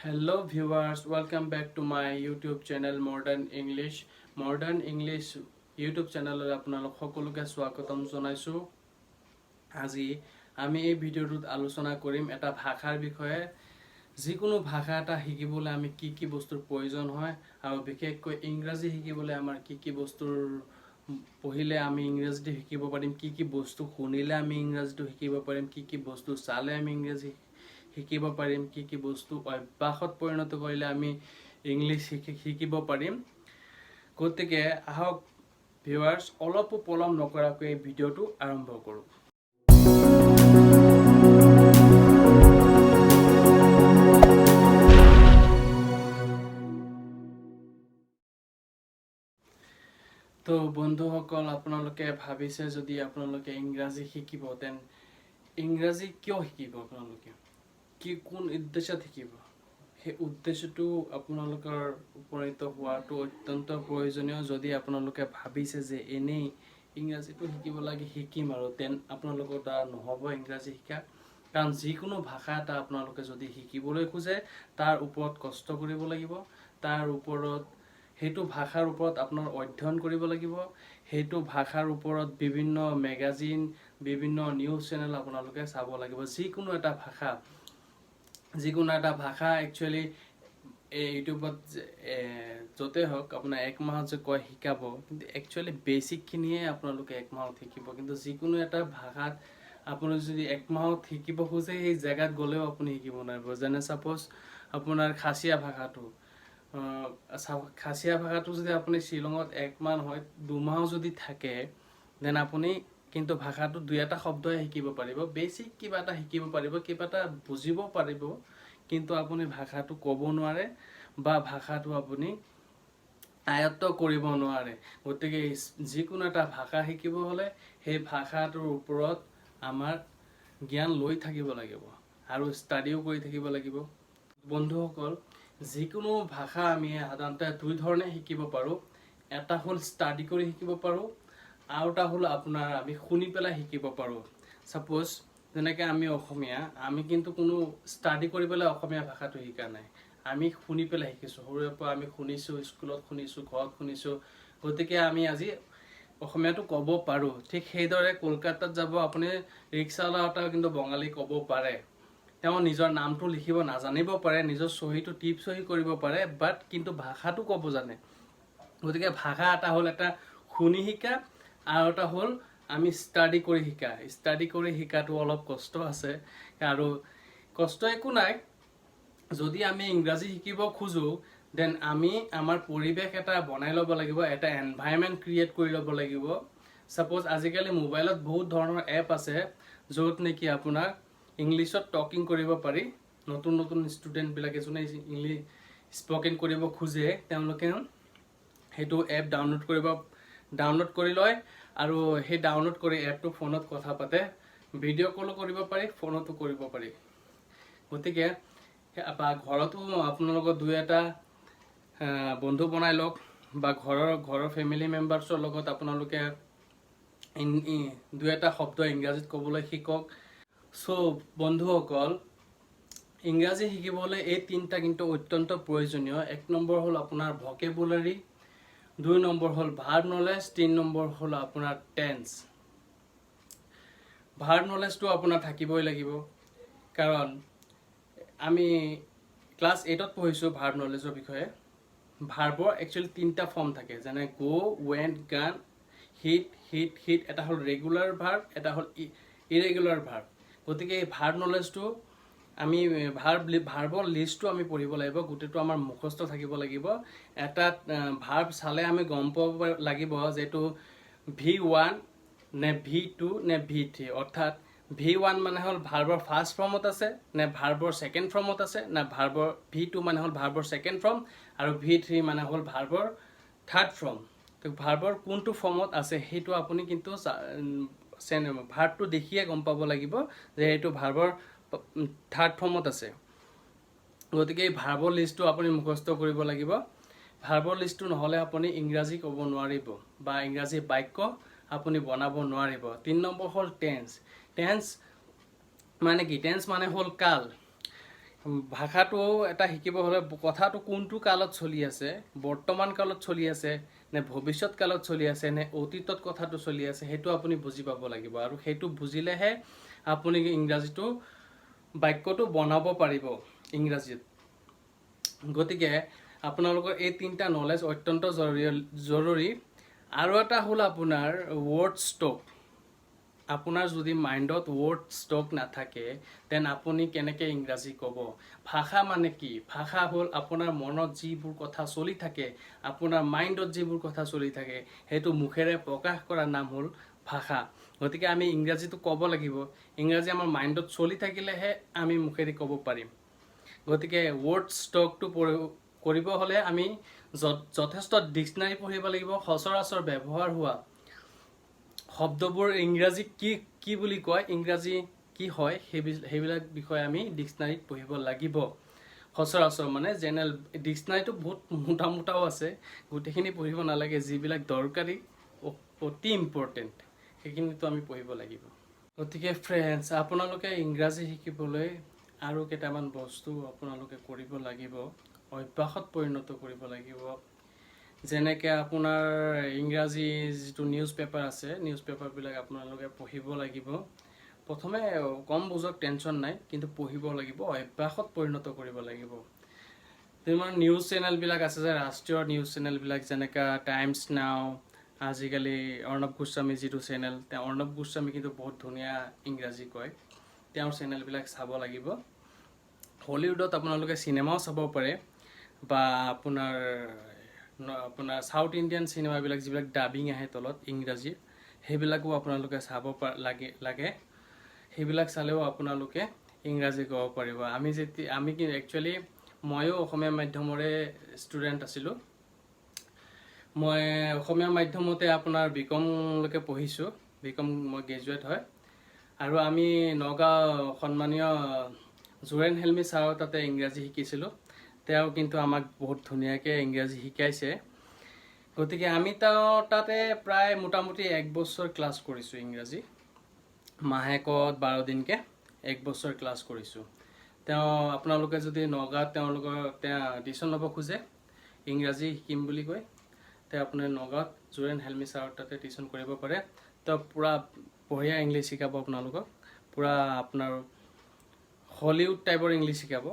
Hello viewers, welcome back to my YouTube channel, Modern English. Modern English YouTube চেনেললৈ আপোনালোক সকলোকে স্বাগতম জনাইছোঁ। আজি আমি এই ভিডিঅ'টোত আলোচনা কৰিম এটা ভাষাৰ বিষয়ে। যিকোনো ভাষা এটা শিকিবলৈ আমি কি কি বস্তুৰ প্ৰয়োজন হয় আৰু বিশেষকৈ ইংৰাজী শিকিবলৈ আমাৰ কি কি বস্তুৰ পঢ়িলে আমি ইংৰাজীটো শিকিব পাৰিম, কি কি বস্তু শুনিলে আমি ইংৰাজীটো শিকিব পাৰিম, কি কি বস্তু চালে আমি ইংৰাজী শিকিব পাৰিম, কি কি বস্তু অভ্যাসত পৰিণত কৰিলে আমি ইংলিছ শিকিব পাৰিম। গতিকে আহক ভিউৱাৰ্ছ, অলপো পলম নকৰাকৈ এই ভিডিঅ'টো আৰম্ভ কৰোঁ। তো বন্ধুসকল, আপোনালোকে ভাবিছে যদি আপোনালোকে ইংৰাজী শিকিব, then ইংৰাজী কিয় শিকিব, আপোনালোকে কি কোন উদ্দেশ্যত শিকিব, সেই উদ্দেশ্যটো আপোনালোকৰ উপনীত হোৱাটো অত্যন্ত প্ৰয়োজনীয়। যদি আপোনালোকে ভাবিছে যে এনেই ইংৰাজীটো শিকিব লাগে, শিকিম আৰু, then আপোনালোকৰ দ্বাৰা নহ'ব ইংৰাজী শিকা। কাৰণ যিকোনো ভাষা এটা আপোনালোকে যদি শিকিবলৈ খোজে, তাৰ ওপৰত কষ্ট কৰিব লাগিব, তাৰ ওপৰত সেইটো ভাষাৰ ওপৰত আপোনাৰ অধ্যয়ন কৰিব লাগিব, সেইটো ভাষাৰ ওপৰত বিভিন্ন মেগাজিন, বিভিন্ন নিউজ চেনেল আপোনালোকে চাব লাগিব। যিকোনো এটা ভাষা একচুৱেলি এই ইউটিউবত য'তে হওক, আপোনাৰ এক মাহত যে কয় শিকাব, কিন্তু একচুৱেলি বেচিকখিনিয়ে আপোনালোকে এক মাহত শিকিব। কিন্তু যিকোনো এটা ভাষাত আপুনি যদি এক মাহত শিকিব খোজে, সেই জেগাত গ'লেও আপুনি শিকিব নোৱাৰিব। যেনে ছাপ'জ আপোনাৰ খাচীয়া ভাষাটো যদি আপুনি শ্বিলঙত এক মাহ নহয়, 2 মাহো যদি থাকে, then আপুনি কিন্তু ভাষাটো দুই এটা শব্দহে শিকিব পাৰিব, বেছিক কিবা এটা শিকিব পাৰিব, কিবা এটা বুজিব পাৰিব, কিন্তু আপুনি ভাষাটো ক'ব নোৱাৰে বা ভাষাটো আপুনি আয়ত্ত কৰিব নোৱাৰে। গতিকে যিকোনো এটা ভাষা শিকিব হ'লে সেই ভাষাটোৰ ওপৰত আমাৰ জ্ঞান লৈ থাকিব লাগিব আৰু ষ্টাডিও কৰি থাকিব লাগিব। বন্ধুসকল, যিকোনো ভাষা আমি সাধাৰণতে দুই ধৰণে শিকিব পাৰোঁ। এটা হ'ল ষ্টাডি কৰি শিকিব পাৰোঁ আৰু এটা হ'ল আপোনাৰ আমি শুনি পেলাই শিকিব পাৰোঁ। ছাপ'জ যেনেকৈ আমি অসমীয়া, আমি কিন্তু কোনো ষ্টাডি কৰি পেলাই অসমীয়া ভাষাটো শিকা নাই, আমি শুনি পেলাই শিকিছোঁ। সৰুৰে পৰা আমি শুনিছোঁ, স্কুলত শুনিছোঁ, ঘৰত শুনিছোঁ, গতিকে আমি আজি অসমীয়াটো ক'ব পাৰোঁ। ঠিক সেইদৰে কলকাতাত যাব আপুনি, ৰিক্সাৱালা এটাও কিন্তু বঙালী ক'ব পাৰে। তেওঁ নিজৰ নামটো লিখিব নাজানিব পাৰে, নিজৰ চহীটো টিপ চহী কৰিব পাৰে, বাট কিন্তু ভাষাটো ক'ব জানে। গতিকে ভাষা এটা হ'ল এটা শুনি শিকা আৰু এটা হ'ল আমি ষ্টাডি কৰি শিকা। ষ্টাডি কৰি শিকাটো অলপ কষ্ট আছে আৰু কষ্ট একো নাই। যদি আমি ইংৰাজী শিকিব খোজোঁ, then আমি আমাৰ পৰিৱেশ এটা বনাই ল'ব লাগিব, এটা এনভাইৰনমেণ্ট ক্ৰিয়েট কৰি ল'ব লাগিব। ছাপ'জ আজিকালি মোবাইলত বহুত ধৰণৰ এপ আছে, য'ত নেকি আপোনাক ইংলিছত টকিং কৰিব পাৰি। নতুন নতুন ষ্টুডেণ্টবিলাকে যোনে ইংলিছ স্পকেন কৰিব খোজে, তেওঁলোকে সেইটো এপ ডাউনলোড কৰি লয় আৰু সেই ডাউনলোড কৰি এপটো ফোনত কথা পাতে। ভিডিঅ' কলো কৰিব পাৰি, ফোনতো কৰিব পাৰি। গতিকে বা ঘৰতো আপোনালোকৰ দুই এটা বন্ধু বনাই লওক বা ঘৰৰ ফেমিলি মেম্বাৰ্ছৰ লগত আপোনালোকে দুই এটা শব্দ ইংৰাজীত ক'বলৈ শিকক। চ' বন্ধুসকল, ইংৰাজী শিকিবলৈ এই তিনিটা কিন্তু অত্যন্ত প্ৰয়োজনীয়। এক নম্বৰ হ'ল আপোনাৰ ভকেবুলাৰী, দুই নম্বৰ হ'ল ভাৰ্ব নলেজ, তিনি নম্বৰ হ'ল আপোনাৰ টেন্স। ভাৰ্ব নলেজটো আপোনাৰ থাকিবই লাগিব, কাৰণ আমি ক্লাছ 8ত পঢ়িছোঁ ভাৰ্ব নলেজৰ বিষয়ে। ভাৰ্বৰ একচুৱেলি তিনিটা ফৰ্ম থাকে, যেনে go, went, gone, hit, hit, hit। এটা হ'ল ৰেগুলাৰ ভাৰ্ব, এটা হ'ল ইৰেগুলাৰ ভাৰ্ব। গতিকে এই ভাৰ্ব নলেজটো আমি ভাৰ্বৰ লিষ্টটো আমি পঢ়িব লাগিব, গোটেইটো আমাৰ মুখস্থ থাকিব লাগিব। এটা ভাৰ্ব চালে আমি গম পাব লাগিব যে এইটো ভি 1 নে ভি 2 নে ভি 3। অৰ্থাৎ ভি 1 মানে হ'ল ভাৰ্বৰ ফাৰ্ষ্ট ফৰ্মত আছে নে ভাৰ্বৰ ছেকেণ্ড ফৰ্মত আছে, নে ভাৰ্বৰ ভি 2 মানে হ'ল ভাৰ্বৰ ছেকেণ্ড ফৰ্ম আৰু ভি 3 মানে হ'ল ভাৰ্বৰ থাৰ্ড ফৰ্ম। তো ভাৰ্বৰ কোনটো ফৰ্মত আছে, সেইটো আপুনি কিন্তু ভাৰ্বটো দেখিয়ে গম পাব লাগিব যে এইটো ভাৰ্বৰ থাৰ্ড ফৰ্মত আছে। গতিকে এই ভাৰ্বৰ লিষ্টটো আপুনি মুখস্থ কৰিব লাগিব। ভাৰ্বৰ লিষ্টটো নহ'লে আপুনি ইংৰাজী ক'ব নোৱাৰিব বা ইংৰাজী বাক্য আপুনি বনাব নোৱাৰিব। তিনি নম্বৰ হ'ল টেন্স। টেন্স মানে কি? টেন্স মানে হ'ল কাল। ভাষাটো এটা শিকিব হ'লে কথাটো কোনটো কালত চলি আছে, বৰ্তমান কালত চলি আছে নে ভৱিষ্যত কালত চলি আছে নে অতীতত কথাটো চলি আছে, সেইটো আপুনি বুজি পাব লাগিব। আৰু সেইটো বুজিলেহে আপুনি ইংৰাজীটো বাক্যটো বনাব পাৰিব ইংৰাজীত। গতিকে আপোনালোকৰ এই তিনিটা নলেজ অত্যন্ত জৰুৰী জৰুৰী। আৰু এটা হ'ল আপোনাৰ ৱৰ্ড ষ্টক। আপোনাৰ যদি মাইণ্ডত ৱৰ্ড ষ্টক নাথাকে, then আপুনি কেনেকৈ ইংৰাজী ক'ব? ভাষা মানে কি? ভাষা হ'ল আপোনাৰ মনত যিবোৰ কথা চলি থাকে, আপোনাৰ মাইণ্ডত যিবোৰ কথা চলি থাকে, সেইটো মুখেৰে প্ৰকাশ কৰাৰ নাম হ'ল ভাষা। গতিকে আমি ইংৰাজীটো ক'ব লাগিব। ইংৰাজী আমাৰ মাইণ্ডত চলি থাকিলেহে আমি মুখেৰে ক'ব পাৰিম। গতিকে ৱৰ্ড ষ্টকটো কৰিব হ'লে আমি যথেষ্ট ডিক্সনাৰী পঢ়িব লাগিব। সচৰাচৰ ব্যৱহাৰ হোৱা শব্দবোৰ ইংৰাজী কি কি বুলি কয়, ইংৰাজী কি হয়, সেইবিলাক বিষয়ে আমি ডিক্সনাৰীত পঢ়িব লাগিব। সচৰাচৰ মানে জেনেৰেল ডিক্সনাৰীটো বহুত মোটা মোটাও আছে, গোটেইখিনি পঢ়িব নালাগে। যিবিলাক দৰকাৰী, অতি ইম্পৰ্টেণ্ট, সেইখিনিতো আমি পঢ়িব লাগিব। গতিকে ফ্ৰেণ্ডছ, আপোনালোকে ইংৰাজী শিকিবলৈ আৰু কেইটামান বস্তু আপোনালোকে কৰিব লাগিব, অভ্যাসত পৰিণত কৰিব লাগিব। যেনেকৈ আপোনাৰ ইংৰাজী যিটো নিউজ পেপাৰ আছে, নিউজ পেপাৰবিলাক আপোনালোকে পঢ়িব লাগিব। প্ৰথমে কম বুজক, টেনশ্যন নাই, কিন্তু পঢ়িব লাগিব, অভ্যাসত পৰিণত কৰিব লাগিব। তোমাৰ নিউজ চেনেলবিলাক আছে যে, ৰাষ্ট্ৰীয় নিউজ চেনেলবিলাক, যেনেকৈ টাইমছ নাও, আজিকালি অৰ্ণৱ গোস্বামী যিটো চেনেল, তেওঁ অৰ্ণৱ গোস্বামী কিন্তু বহুত ধুনীয়া ইংৰাজী কয়, তেওঁৰ চেনেলবিলাক চাব লাগিব। হলিউডত আপোনালোকে চিনেমাও চাব পাৰে বা আপোনাৰ চাউথ ইণ্ডিয়ান চিনেমাবিলাক, যিবিলাক ডাবিং আহে তলত ইংৰাজীৰ, সেইবিলাকো আপোনালোকে চাব লাগে। সেইবিলাক চালেও আপোনালোকে ইংৰাজী ক'ব পাৰিব। আমি যেতিয়া আমি কি একচুৱেলি ময়ো অসমীয়া মাধ্যমৰে ষ্টুডেণ্ট আছিলোঁ। মই অসমীয়া মাধ্যমতে আপোনাৰ বি কমলৈকে পঢ়িছোঁ। বি কম মই গ্ৰেজুৱেট হয়। আৰু আমি নগাঁও সন্মানীয় জোৰেন হেলমি ছাৰৰ তাতে ইংৰাজী শিকিছিলোঁ। তেওঁ কিন্তু আমাক বহুত ধুনীয়াকৈ ইংৰাজী শিকাইছে। গতিকে আমি তেওঁৰ তাতে প্ৰায় মোটামুটি এক বছৰ ক্লাছ কৰিছোঁ ইংৰাজী। মাহেকত 12 দিনকৈ এক বছৰ ক্লাছ কৰিছোঁ। তেওঁ আপোনালোকে যদি নগাঁৱত তেওঁলোকৰ তেওঁ টিউশ্যন ল'ব খোজে, ইংৰাজী শিকিম বুলি কৈ, তেওঁ আপুনি নগাঁৱত জোৰেন হেলমি ছাৰৰ তাতে টিউশ্যন কৰিব পাৰে। তেওঁ পূৰা বঢ়িয়া ইংলিছ শিকাব আপোনালোকক, পূৰা আপোনাৰ হলিউড টাইপৰ ইংলিছ শিকাব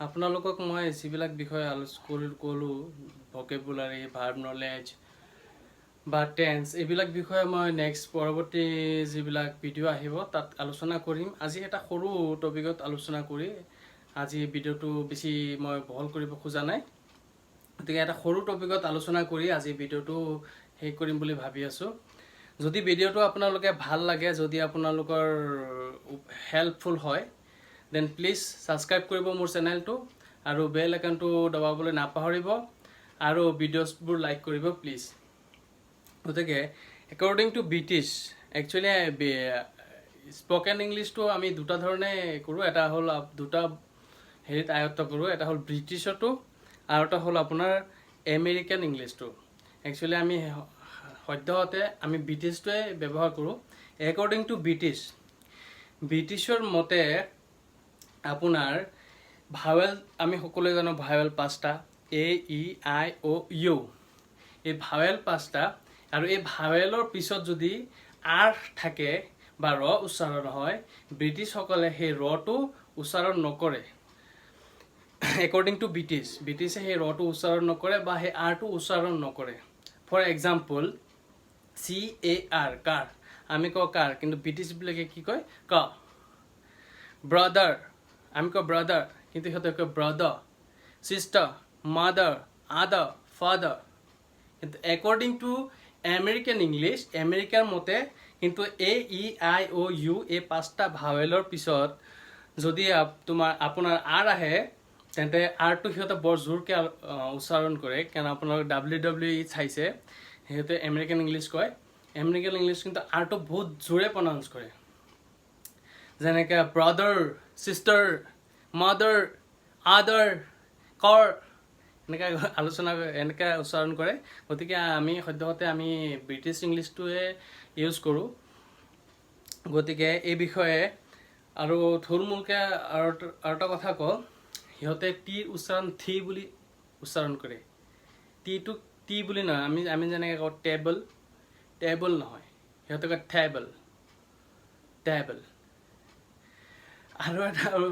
আপোনালোকক। মই যিবিলাক বিষয়ে আলোচনা কৰি ক'লোঁ, ভকেবুলাৰী, ভাৰ্ব নলেজ বা টেন্স, এইবিলাক বিষয়ে মই নেক্সট পৰৱৰ্তী যিবিলাক ভিডিঅ' আহিব, তাত আলোচনা কৰিম। আজি এটা সৰু টপিকত আলোচনা কৰি আজি ভিডিঅ'টো বেছি মই বহল কৰিব খোজা নাই। গতিকে এটা সৰু টপিকত আলোচনা কৰি আজি ভিডিঅ'টো শেষ কৰিম বুলি ভাবি আছোঁ। যদি ভিডিঅ'টো আপোনালোকে ভাল লাগে, যদি আপোনালোকৰ হেল্পফুল হয়, then please subscribe কৰিব মোৰ চেনেলটো আৰু বেল আইকনটো দবাবলৈ নাপাহৰিব আৰু ভিডিঅ'ছবোৰ লাইক কৰিব প্লিজ। গতিকে according to British, actually spoken ইংলিছটো আমি দুটা ধৰণে কৰোঁ। এটা হ'ল দুটা হেৰিত আয়ত্ব কৰোঁ। এটা হ'ল ব্ৰিটিছতো আৰু এটা হ'ল আপোনাৰ আমেৰিকান ইংলিছটো। একচুৱেলি আমি সদ্যহতে আমি ব্ৰিটিছটোৱে ব্যৱহাৰ কৰোঁ। একৰ্ডিং টু ব্ৰিটিছ, ব্ৰিটিছৰ মতে আপোনাৰ ভাৱেল, আমি সকলোৱে জানো ভাৱেল পাঁচটা, এ, ই, আই, অ', ইউ। এই ভাৱেল পাঁচটা আৰু এই ভাৱেলৰ পিছত যদি আৰ থাকে বা ৰ উচ্চাৰণ হয়, ব্ৰিটিছসকলে সেই ৰটো উচ্চাৰণ নকৰে। একৰ্ডিং টু ব্ৰিটিছ, ব্ৰিটিছে সেই ৰটো উচ্চাৰণ নকৰে বা সেই আৰটো উচ্চাৰণ নকৰে। For example, CAR, car, আমি কওঁ কাৰ, কিন্তু ব্ৰিটিছবিলাকে কি কয়? ক। ব্ৰাদাৰ, আমি কওঁ ব্ৰাদাৰ, কিন্তু সিহঁতে কয় brother. Sister, mother, other, father. কিন্তু একৰ্ডিং টু আমেৰিকান ইংলিছ, আমেৰিকাৰ মতে কিন্তু এ, ই, আই, অ', ইউ, এই পাঁচটা ভাৱেলৰ পিছত যদি তোমাৰ আপোনাৰ আৰ আহে, তেন্তে আৰটো সিহঁতে বৰ জোৰকৈ উচ্চাৰণ কৰে। কাৰণ আপোনালোকে WWE চাইছে, সিহঁতে আমেৰিকান ইংলিছ কয়। আমেৰিকান ইংলিছ কিন্তু আৰটো বহুত জোৰে প্ৰনাউন্স কৰে, যেনেকৈ brother, sister, mother, other, car, এনেকৈ আলোচনা, এনেকৈ উচ্চাৰণ কৰে। গতিকে আমি সদ্যহতে আমি ব্ৰিটিছ ইংলিছটোৱে ইউজ কৰোঁ। গতিকে এই বিষয়ে আৰু থুলমূলকৈ আৰু এটা কথা কওঁ, সিহঁতে টিৰ উচ্চাৰণ থি বুলি উচ্চাৰণ কৰে। টিটোক টি বুলি নহয়, আমি যেনেকৈ কওঁ টেবল, টেবল নহয়, সিহঁতে কয় টেবল, টেবল। আৰু এটা, আৰু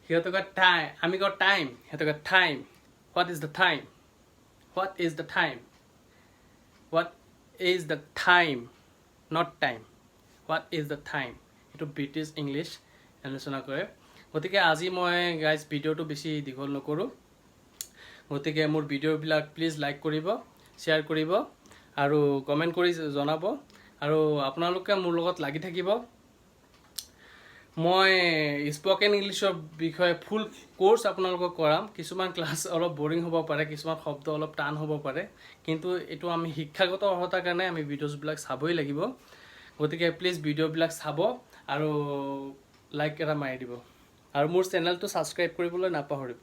সিহঁতে কয় টাইম, আমি কওঁ টাইম, সিহঁতে কয় time. What is the time? What is the time? What is the time? Not time, what is the time? সেইটো ব্ৰিটিছ ইংলিছ আলোচনা কৰে। গতিকে আজি মই গাইজ ভিডিঅ'টো বেছি দীঘল নকৰোঁ। গতিকে মোৰ ভিডিঅ'বিলাক প্লিজ লাইক কৰিব, শ্বেয়াৰ কৰিব আৰু কমেণ্ট কৰি জনাব আৰু আপোনালোকে মোৰ লগত লাগি থাকিব। মই স্পকেন ইংলিছৰ বিষয়ে ফুল কোৰ্চ আপোনালোকক কৰাম। কিছুমান ক্লাছ অলপ বৰিং হ'ব পাৰে, কিছুমান শব্দ অলপ টান হ'ব পাৰে, কিন্তু এইটো আমি শিক্ষাগত অৰ্হতাৰ কাৰণে আমি ভিডিঅ'ছবিলাক চাবই লাগিব। গতিকে প্লিজ ভিডিঅ'বিলাক চাব আৰু লাইক এটা মাৰি দিব আৰু মোৰ চেনেলটো ছাবস্ক্ৰাইব কৰিবলৈ নাপাহৰিব।